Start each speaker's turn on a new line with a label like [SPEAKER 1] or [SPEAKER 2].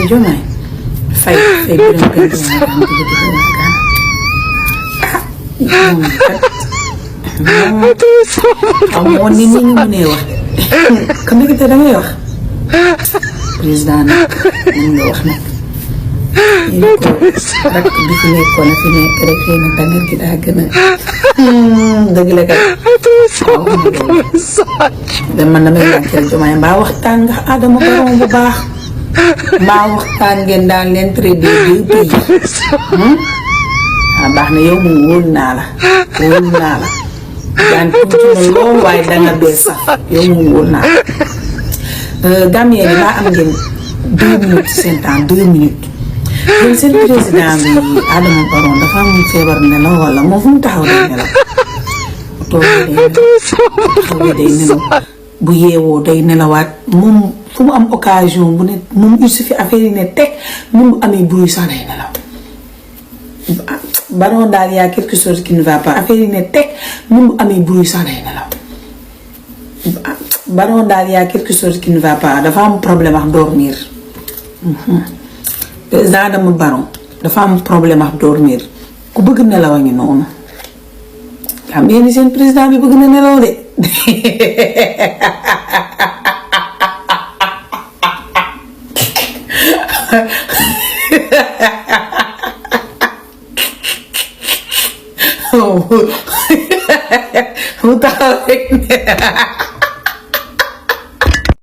[SPEAKER 1] Diomaye Faye Birame Penda moom nit ñi ñu mënee wax xam nga te dangay wax président nag mën nga wax nag ñu ko rakk bi fi nekkoon a fi nekk rek xëy na dangar gi daa gën a dëgg la kat man damay laaj rek Diomaye mbaa waxtaan nga Adama Barrow bu baax mbaa waxtaan ngeen daan leen traité deux pays baax na yow moom wóolu naa la daan tuuti na lool waaye danga bee sax yow moom wóolu naa la Gambien bi baa am ngeen 2 minutes seen temps 2 minutes yéen seen président bi Adama Barrow dafa am feebar nelaw wala moom fu mu taxaw day nelaw day nelaw bu yeewoo day nelawaat moom fu mu am occasion bu ne moom il suffit affaire yi ne teg même bu amee bruit sax day nelaw Barrow daal y a quelque chose qui ne va pas affaire yi ne teg même bu amee bruit sax day nelaw Barrow daal y a quelque chose qui ne va pas dafa am problème ak dormir président Adama Barrow dafa am problème ak dormir ku bëgg nelaw a ngi noonu xam ngeen ni seen président bi bëgg na nelaw de mu taxaw rek